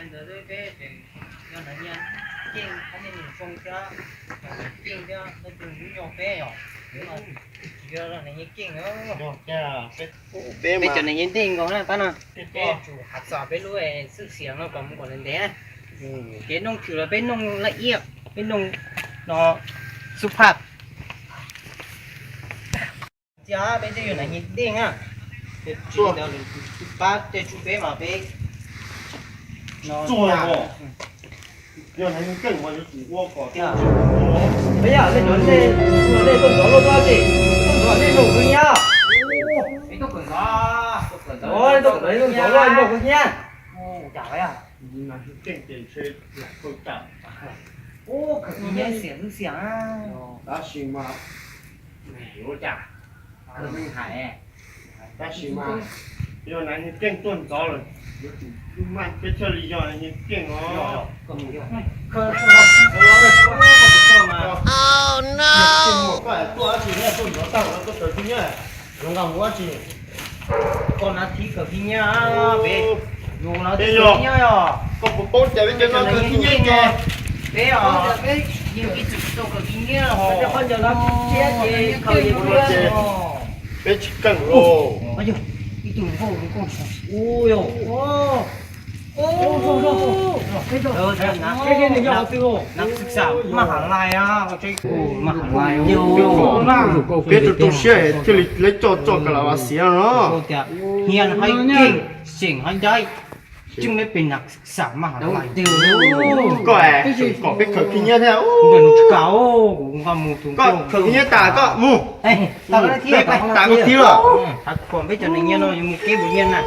Ntawd peb ces yog nas nyias keej, ob niag nus zoo thiab, keej thiab, leej twg hnub nyoog peb yom, tsis yog nas nyias keej. Peb cov nas nyias ntej nkaus na pab no. Peb tsum hav txog peb lub xwb xiav no kom mus kom ntev ntev. Kev noog thwm los peb noog laj iab, peb noog no xub phaj. Ntxias peb twb yog nas nyias ntej na, pab tej tsum peb mas peb no. Yog nas nyias keej mas yuav tsum ua kom tiag. Peb yog nej cov nej, nej tuaj ntxov luaj tuaj tsis, tuaj ntxov nej nug kwv nyiab. Peb tuaj kawm ntxov, tuaj kawm ntxov, tuaj kawm ntxov luaj nug kwv nyiab. Ua cas yog? Keej ces ntshe lam kawg cas. Ua kawm kwv nyiab xiam lub xiam. Tab sis mas, ua cas, kawg me hais. Tab sis mas yog nas nyias keej tuaj ntxov lawm, yuav tsum maj peb thiaj li yog nas nyias keej os. Koj tuaj dab tsi, tuaj ntxov tag lawm koj kawm kwv nyiab, zoo nqa mus dab tsi? Koj na thib kawm kwv nyiab, peb, yus na thib kawm kwv nyiab os. Koj puas paub cas peb cov no kawg kwv nyiab os? Peb os, yeej ib txwm tau kawm kwv nyiab os. Peb tsis keej los. Ib tug nkauj, ua yog, nas xib xam maj has lais, maj has lais. Peb tu tu siab thiaj li lawv coj tso ka la vas xiav no. Hia haib keej, xeem haib ncaib, tseem me pes nas xib xam maj has lais. Koj kom peb kawm kwv nyiab thiab. Ntawm nws tsis kam, kuv nqa mus tus nkauj. Kawm kwv nyiab tas koj mus. Peb tas koj thib lawm. Thaum peb cov neeg nyiab no yuav mus kev mus nyiab na.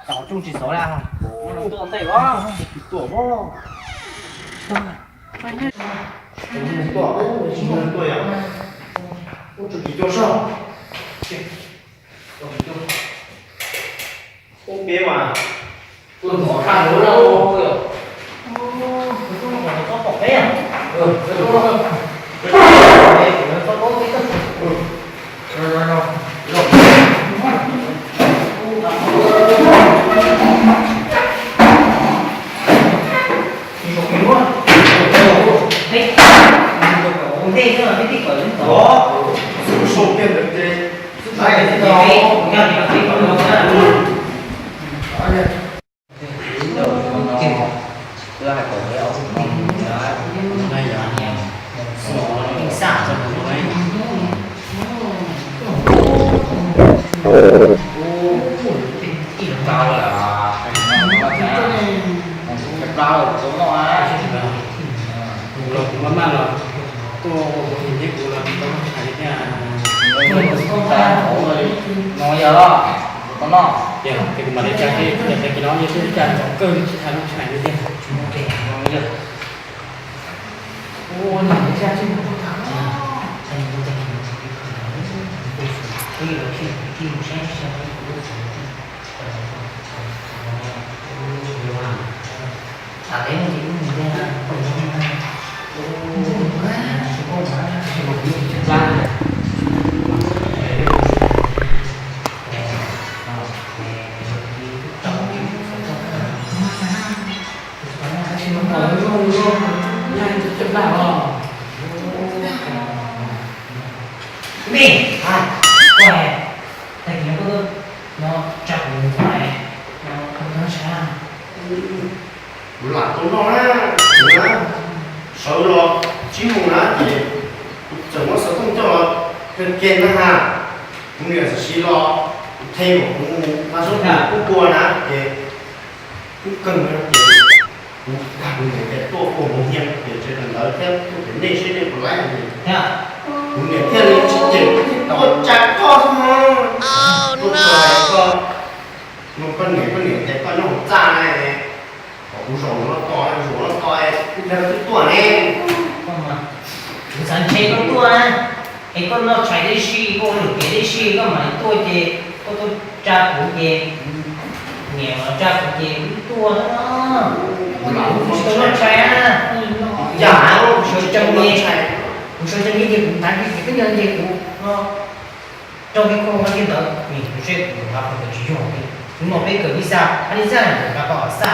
Tau tsooj tsis xov la. Tuaj ntej os, tsis tuaj os. Tuaj, tuaj yom. Ub, tsis tuaj soj. Ub, peb mas tuaj ntxov tag lawm. No yog, no no. Ces kuv mam li tsa, ces tag kis no yog tib tsa ntxov kawg tsis tau noj tshais li tiag. Me, koj, tag kis no koj tuaj no tsa kuv mus ntxov no, koj tuaj ntxov tshais. Kuv lam tau noj na, kuv na, sawv los tsib moos na ces kuv tseem muab xov tooj coj los kawg kiag na ha. Kuv niam tam sim los kuv qhia kom kuv mus mas sub kuv kuj pua na ces kuj kawg na ces kuv tag kuv niam tias tuaj ua mus hias ces tsev ntawd thiab tuaj pem nej seb nej puas laib ces kuv niam thiaj li tsis cem kuv thiaj tuaj tsa koj xwb na. Tuaj tsa koj, koj niam, koj niam tias koj nyob hauv txaj na. Kom kuv zaum no tos, zaum no tos, kuv twb tuaj ne. Kuv xav ntshe koj tuaj na, es koj noj tshais tib si, koj ua lwm kev tib si, koj mam li tuaj ces koj tuaj tsa kuv ces, niam los tsa kuv ces kuv tuaj na. Kuv tsis tau noj tshais na. Yam kuv sawv tsees ces, kuv sawv tsees ces kuv hnav kiag ces koj nco ntses kuv no. Rau peb koj hais li ntawd, nim kuv seb kuv hais li ntawd tsis yog li. Hnub no peb kawm ib xya, hais li xya kuv hais kom xya.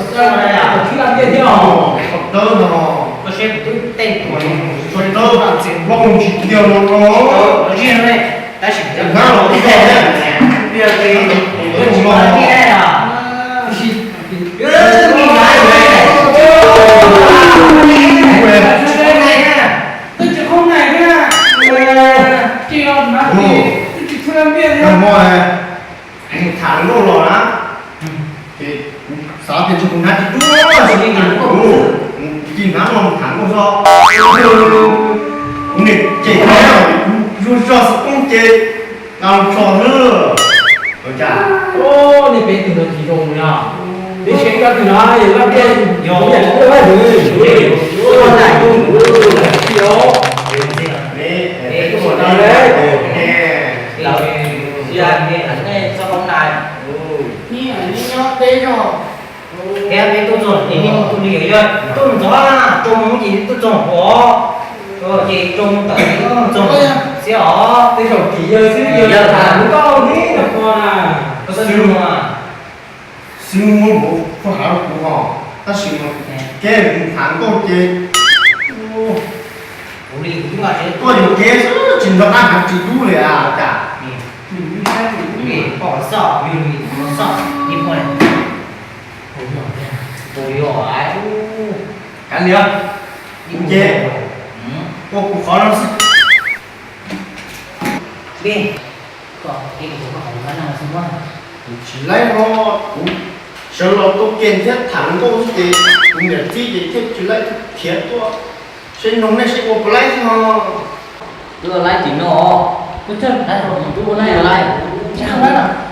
xwb laj tiaj thiab os. Tawb no. Koj saib kuv twb tej tuaj no, tawb tam txiv nplooj tsis tiag no no. Tawb ziag ne, tab sis hnab los ib tog thiab. Tiag li, tawb tsis tiag na. Twb tsis qhoob nais thiab, ces los hnav ces twb tsis tshua npiaj thiab. Tham nkauj los na, ces kuv xav tias ntshe kuv hnav tsis dub, kuv ci hnav no tham nkauj xwb. Kuv niam cem kuv, kuv zuag zog xov tooj ces nqa los tso xwb. Ua cas? Nej peb tug no tsis zoo li os. Peb saib koj tug no yog laj tiaj, yog yam tsis muaj vaj hwv. Peb tuaj no, nej txhob qhoob nais. Thiab peb tuaj txog ces nej mus tus li yog tuaj mus txog, rau mus ces tuaj txog hov, ces rau mus tawm txog xiab os. Tej zaum tim yawg xwb, yawg tham nkauj thiab no qhov na. Koj xwb mus, xwb muab npaum faj hav rau kuv hos, tab sis mas kev mus tham nkauj ces koj yuav kev xwb tsis nco qab hnav tsis dub li cas. Pom xoj, yog li pom xoj, ib pom li. Tus yog, kav liam, kuv ces ua kuv qhov no xwb. Tsis laib no, kuv sawv los tua ke thiab tham nkauj xwb ces kuv niam txib ces thiaj tsis laib thiab tuaj. Seb noog nej seb ua puas laib xwb no. Twb laib tim no, kuv txawj laib, twb ua laib laib.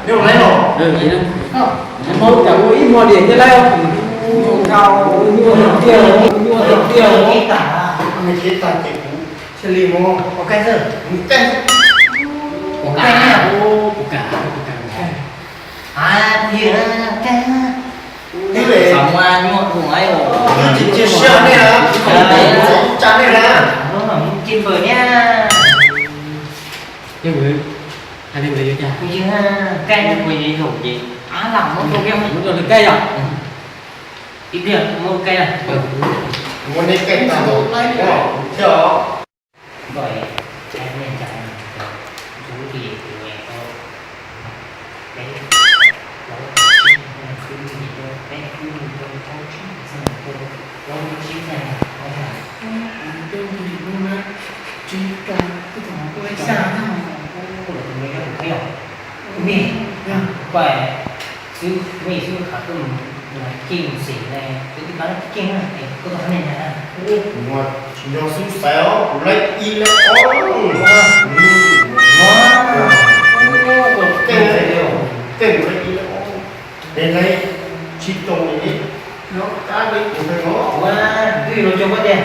Nyuaj lawm los? Hmoob cas ua ib hmo diam thiaj laib. Nyuaj tiag tiag, nyuaj tiag tiag. Ua li mus ua kaij xwb, mus kaij. Ua kaij, ua kaij, ua kaij. Twb tsis cia siab nej na, tsis txom tsa nej na. Mus ci npawm niaj. Yog hais li ntawd yuav cas? Kuv yog kaij, kuv yog zaum ces ab lam muab rau kiag, muab rau lawv kaij yom. Ib pliag muab kaij, muab nej kaij tag thiab os. Kuv muaj tsis nco xub xaiv os, kuv laib ib laib ob. Tej kuv laib ib laib ob, tej laib tsib rau li, no kab li kuv hais os. Twb yuav luag cog koj tiag,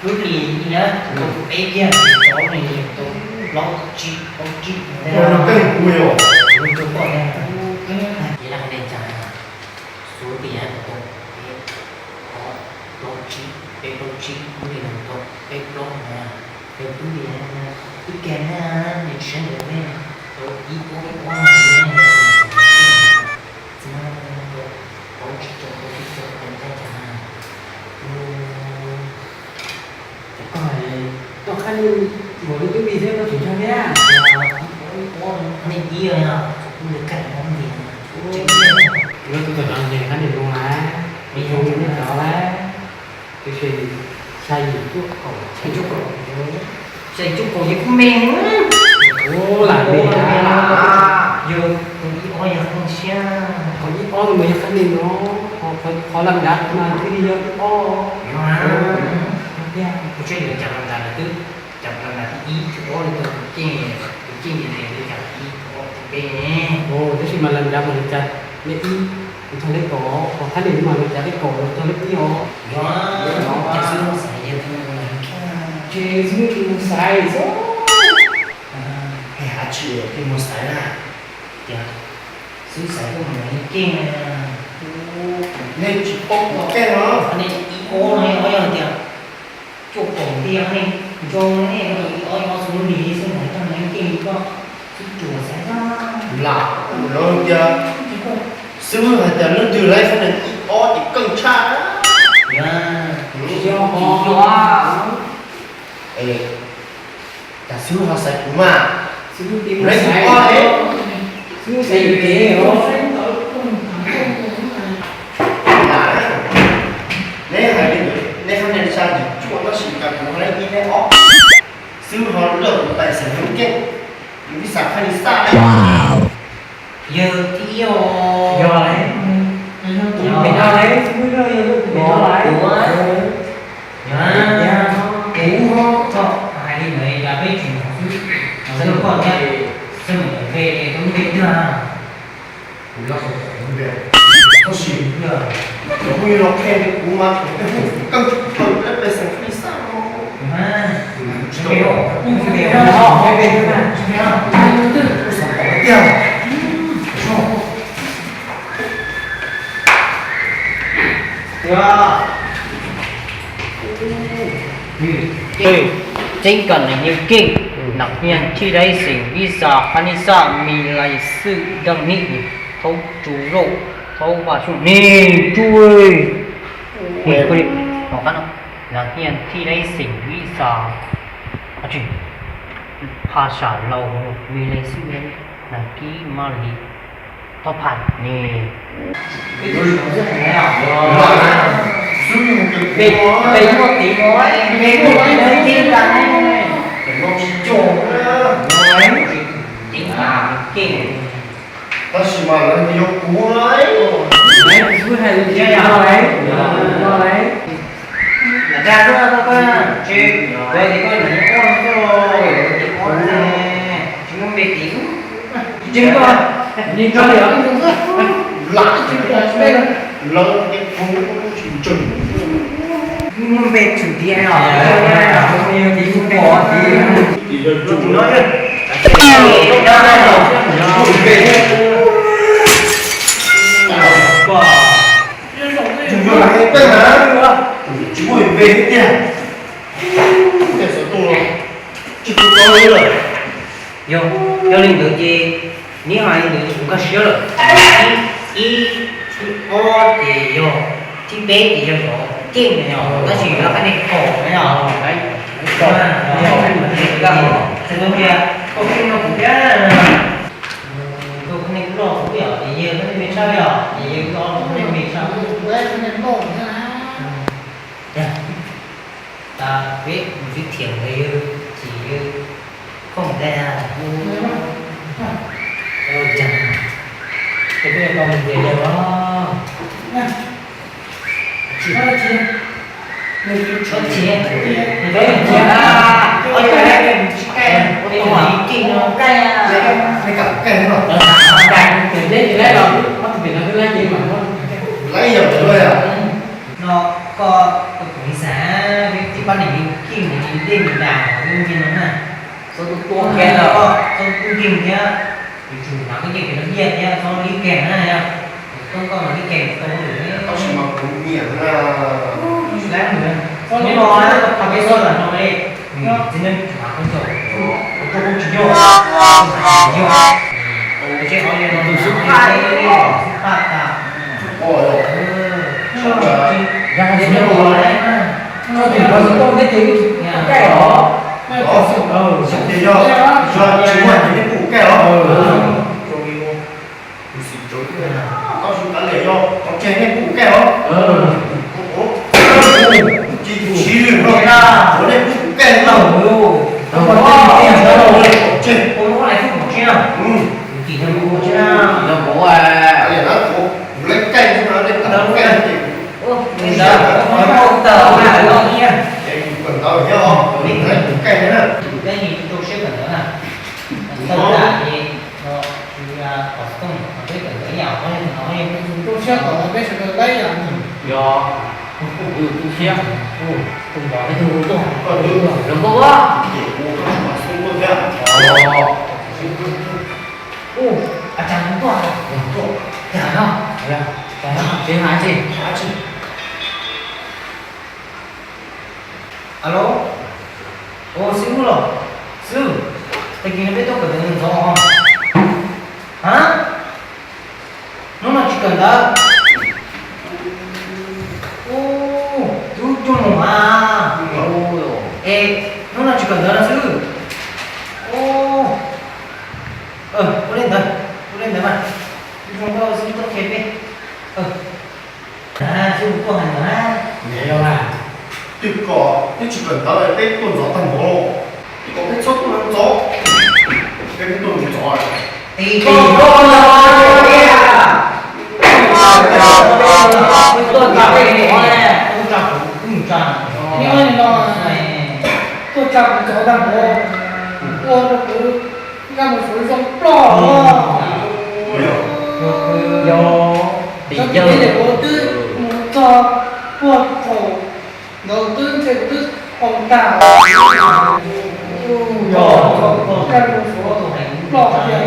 lub hlis na, tau peb kiag, cov li tau plaub tsib, plaub tsib. Tej kuv yog luag cog koj tiag. Ces dab hais li cas? Xuv tias tau peb, ob, plaub tsib, peb plaub tsib, lub hlis no tau peb plaub na. Peb plaub li, ib ke na, nws siab ntawd ne, tau ib ob ib ob no ne, tau plaub tsib rau, plaub tsib rau, ntshai cas na. Ces koj, koj qhab nij npaum li tub Vij thiab koj tseem nrog thiab. Ib ob, ib ob, qhab nij ib os, kuv li kaij ob ntiag. Lub tub tau cov nqi qhab nij zoo lawm, zoo li nej cov lawm. Tab sis xya yim cuaj kaum, xya yim cuaj kaum, xya yim cuaj kaum ces kuj me. Ua lam li, yog kaum ib ob yog qhab nij siab, kaum ib ob no mas yog qhab nij no, qhov lam nrad mas thiaj li yog ib ob. Tiag, kuv tseem yuav cas lam nrad twb, cas lam nrad ib ob li tau, tus ceej, tus ceej ces tias li cas ib ob tus peb ne. Tab sis mas lam nrad mas lawv cas lej ib, nws txog lej kaum, qhov qhab nij mas lawv cas lej kaum, lawv txog lej ib os. Yog, cas xwb xaiv yog, ces xwb tsis mus xaiv xwb. Hais hais tsis tsis mus xaiv na. Tias xwb xaiv tuaj mus ceej, nej tsis paub kuv ceej os. Nej ib ob no, ib ob yog tias cuaj kaum tiag ne, nco ne, ib ob ib ob xwb li xwb mus tau ceej koj xwb tsuas xaiv na. Lam, lawv tias xwb hais tias leej twg laib qhab nij ib ob ces keej tshaj. Yog, yog, yog. Cas xwb ho xaiv kuv mas, xwb laib ib ob ne, xwb xaiv yus kev os. Neb hais li ntawd, neb qhab nij xya yim cuaj tab sis cas kuv ho laib ib laib ob, xwb ho lawm kuv pais xaiv Hmoob Keej, yus ib xav qhab nij xaj. Yawg thib ib os. Yog lawm, pem no lawm, pem no lawm. Yog, kuv ho txog hais li ntawd cas peb tsis mus xwb, xwb koj thiab, xwb mus ntawm peb es koj lub npe twg? Kuv yog Hmoob Keej. Tab sis cov phooj ywg los qhia kuv mas kuv tej phooj ywg keej tshaj plaws peb pais xeem Plis Xaj no. Tseeb kawg neeg nyob keej, nam hiaj thij daib xeem Plis Xaj, Pha Nis Xaj, Mis Lais Xwj, Daj Nim, Thaub Tsu Lauj, Thaub Vaj Xyooj, Nis Tsuj. Nam hiaj thij daib xeem Plis Xaj, Pha Sam Laus, Mis Lais Xwj, Nam Kib, Mab Lis, Thoj Phaj, Nis. Peb muaj tiv, peb muaj tiv, peb muaj tiv ntawd ne. Tab sis mas lawv yuav kuv, kuv hais lus tiag no lauj. Dag koj, koj tsis, koj tis koj niam ua koj, tis koj ne, tsis muaj npe tiv xwb. Tsis tseem koj, nws tso li os. Lam tsis tseem koj, lawv tej qhov tsis ntseeg. Muaj npe tshwm tiag os. Ces yog tsum no, tsum npe. Tsum yog lam tej na, tsis muaj npe thiab tiag. Tej xov tooj los tsis pub tau li lawm. Yog, yog li ntawd ces neb hais li ntawd ces kuv kaj siab lawm. Ib, ib, thib ob ces yog, thib peb ces yog xov keej no yog, tab sis yog qhab nig kaum no yog. Txhais tau tias koj keej no kuv thiab, koj qhab nig kuv loj kuv yog, ces yawg qhab nig me tshaj yog, ces yawg loj qhab nig me tshaj. Tas peb mus sib thiam ntawd yawg chim yawg khoom ntag. Ces peb tau mus ntiag yawg os. Tsis, tsis, tsis, tsis, no koj tus kuv xav peb tsis pab niam li kij li dej li das li ntawd na. Txhob tu tuaj kiag, txhob tu kiag thiab. Yuav tsum hnav koj nyiaj pem no diaj thiab txhob lib keeg na yog. Tub koj mas lib keeg tau lawm. Tab sis mas kuv nyiam na. Tsis laib nws. Txhob nyob no na, qhov peb txhob lam no li. Txiv neej hnav koj ncaus, kuv tuaj kuj tsis yog, kuv hnav tsis yog. Tus xub phaj, xub phaj tas. Yog hais tias nyob hauv no, koj tus koj xub tuaj neb ces wb kaij os. Yog, yog tsis muaj ces neb kuj kaij os. Tab sis kav liam, yog qhov tseg neb kuj kaij os. Tsis siv lwm no, neb kuj kaij os. Tseg, kav liam na, kuv lawv kaij no, neb kuj kaij ces kuv, es kuv kawm ntawv thiab os, neb kuj kaij na. Tus siab tom peb sawv daws laib yam. Yog, kuv tu siab, tus nrog peb tug tuaj, los npau a. Ub, a cas kuv tuaj, cas no, tsev hais tsis. Alo, ua xib hwb los, xib hwb, tag kis no peb tuaj kawm ntawv ntxov os. Ha, hnub no tsis kawm ntawv. Ub, tub cuag mus mas. Es hnub no tsis kawm ntawv no xwb. Ub, ua li ntawd, ua li ntawd mas, zoo nkauj xwb tuaj qhia peb. Xwb kuv tuaj hais ntawd na. Niam yog mas, twb kom peb tsis kawm ntawv peb tuaj ntxov tag npaum, twb kom peb txhob tuaj ntxov, peb twb tuaj ntxov. Tim koj los tiag, tuaj tsa peb ntxov ne, tuaj tsa kuv kuj tsa. Nyob li no, tuaj tsa kuv ntxov tag npaum, ua rau kuv nqa mus suav zoo ploj. Yog, yog, yog, kuv twb mus txog puag thaum ntawd twb ntshe kuv twb poob tag. Yog, nqa mus suav ploj tiag.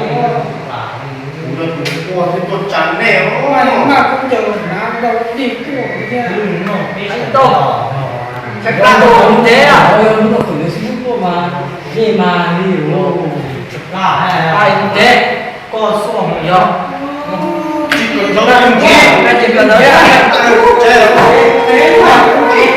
Kuv yog tus ua thiab tuaj tsa nej os. Mas kuv ncaws hnav rau tig kuaj thiab. Saib tau, saib tau tus ntev a, mus rau tus ntev xwb tuaj mas, nej mas li ua, ai tus ntev, koj xub yog, tsis kawm ntawv, tsis kawm ntawv, tsis